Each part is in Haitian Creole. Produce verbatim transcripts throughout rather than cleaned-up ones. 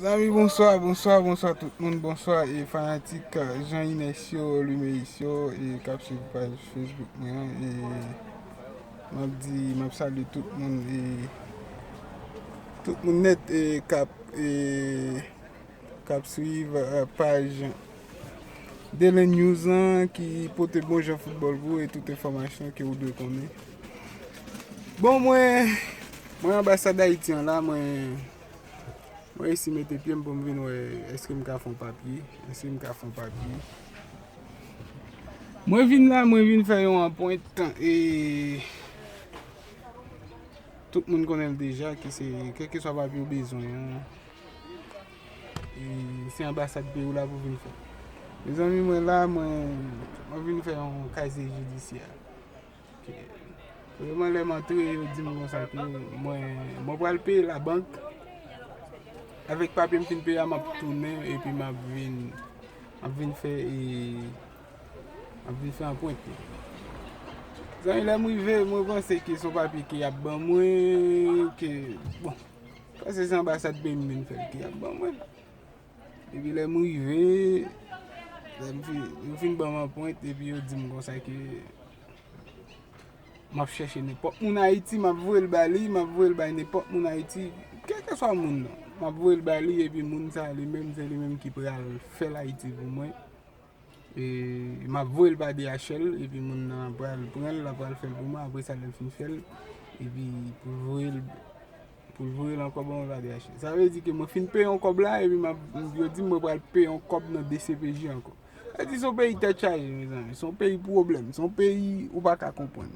Zanmi, bonswa, bonswa, bonswa tout moun, bonswa e fanatik Jean Ines yo, Luméis yo, e k ap swiv paj Facebook mwen an, e m ap di, m ap salye tout moun, e tout moun nèt, e k ap, e k ap swiv, e, paj Daily News lan ki pote bon jan foutbòl pou ou e tout enfòmasyon ke ou dwe konnen. Bon, mwen, mwen anbasad Ayiti an la, mwen, mwen resi mete pye m pou m vin wè èske m ka fè yon papye, èske m ka fè yon papye. Mwen vin la, mwen vin fè yon anprent, e tout moun konnen l deja, ki se, kèlkeswa papye ou bezwen an, e se anbasad peyi w la pou vin fè. Mezanmi, mwen la, mwen, mwen vin fè yon kazye jidisyè. Ok. Premyèman, lè m antre, yo di m konsa ke mwen, mwen pral peye labank avèk papye m fin peye a, m ap tounen, epi m ap vin, m ap vin fè, e, m ap vin fè anprent. Zanmi, lè m rive, mwen panse ke se yon papye ke y ap ban mwen, ke, bon, panse se anbasad peyi m vin fè l ke y ap ban mwen. Epi lè m rive, lè m fin, yo fin ban m anprent, epi yo di m konsa ke m ap chèche nenpòt moun Ayiti, m ap voye l ba li, m ap voye l bay nenpòt moun Ayiti, kèlkeswa moun nan. M ap voye l ba li, epi moun sa a, li menm, se li menm ki pral fè l Ayiti pou mwen. E m ap voye l pa D H L, epi moun nan pral pran l, l ap pral fè l pou mwen, apre sa, lè l fin fè l, epi pou l voye l, pou l voye l ankò ban mwen pa D H L. Sa vle di ke mwen fin peye yon kòb la, epi m ap, yo di m mwen pral peye yon kòb nan D C P J ankò. Sa vle di se yon peyi tèt chaje, mezanmi. Se yon peyi pwoblèm, se yon peyi ou pa ka konprann.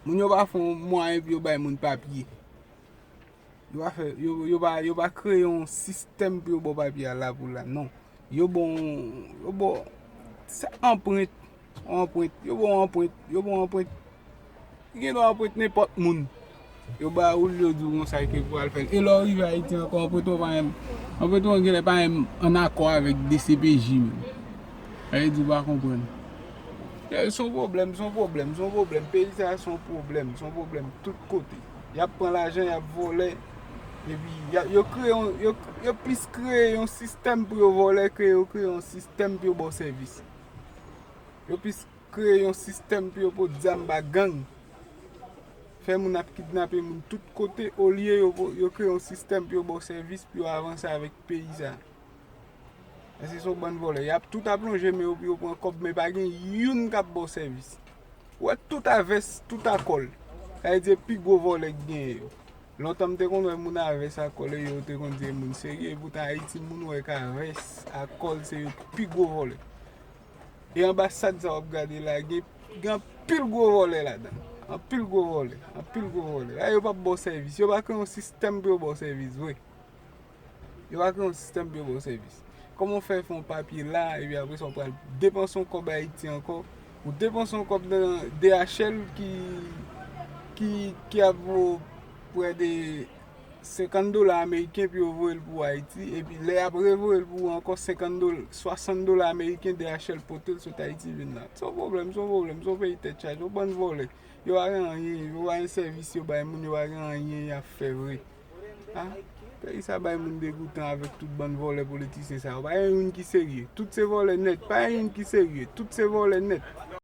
Moun yo pa fè yon mwayen pou yo bay moun papye. Yo pa fè, yo, yo pa, yo pa kreye yon sistèm pou yo ba w papye a la pou la, non. Yo ba w, yo ba w, se anprent, anprent, yo ba w anprent, yo ba w anprent. Ou gen dwa anprent nenpòt moun. Yo ba ou l, yo di w konsa ke pou al fè l. E lè w rive Ayiti ankò, anprent ou pa menm, anprent ou genlè pa menm an akò avèk D C P J menm. Sa vle di w pa konprann. Yeah, se yon pwoblèm, se yon pwoblèm, se yon pwoblèm. Peyi sa a se yon pwoblèm, se yon pwoblèm tout kote. Y ap pran lajan, y ap vòlè. Epi, y a, yo kreye yon, yo, yo plis kreye yon sistèm pou yo vòlè ke yo kreye yon sistèm pou yo ba w sèvis. Yo plis kreye yon sistèm pou yo pot zam ba gang. Fè moun ap kidnape moun tout kote, olye yo, yo kreye yon sistèm pou yo ba w sèvis, pou yo avanse avèk peyi sa. Paske se yon bann vòlè. Y ap tout ap lonje men yo pou yo pran kòb, men pa gen youn k ap ba w sèvis. Ou wè tout a vès, tout a kòl. Sa vle di pi gwo vòlè k genyen yo. Lontan m te konn wè moun a vès a kòl, yo te konn di moun serye, epoutan Ayiti moun ou wè k a vès a kòl se yo pi gwo vòlè. E anbasad sa w ap gade la, gen, gen anpil gwo vòlè ladan. Anpil gwo vòlè, anpil gwo vòlè. A, yo p ap ba w sèvis, yo pa kreye yon sistèm pou yo ba w sèvis vre. Yo pa kreye yon sistèm pou yo ba w sèvis. Kòman w fè fè yon papye la, epi apre sa w pral depanse yon kòb Ayiti ankò, ou depanse yon kòb nan D H L ki, ki, ki ap vo prè de senkant dola ameriken pou yo voye l pou Ayiti, epi lè y ap revoye l pou ou ankò senkant dola, swasant dola ameriken D H L pote l sot Ayiti vin la. Se yon pwoblèm, se yon pwoblèm, se yon peyi tèt chaje, yon bann vòlè. Yo pa gen anyen, yo pa gen sèvis yo bay moun, yo pa gen anyen y ap fè vre. A, peyi sa bay moun degoutan avèk tout bann vòlè politisyen sa yo. Pa gen youn ki serye. Tout se vòlè nèt. Pa gen youn ki serye. Tout se vòlè nèt.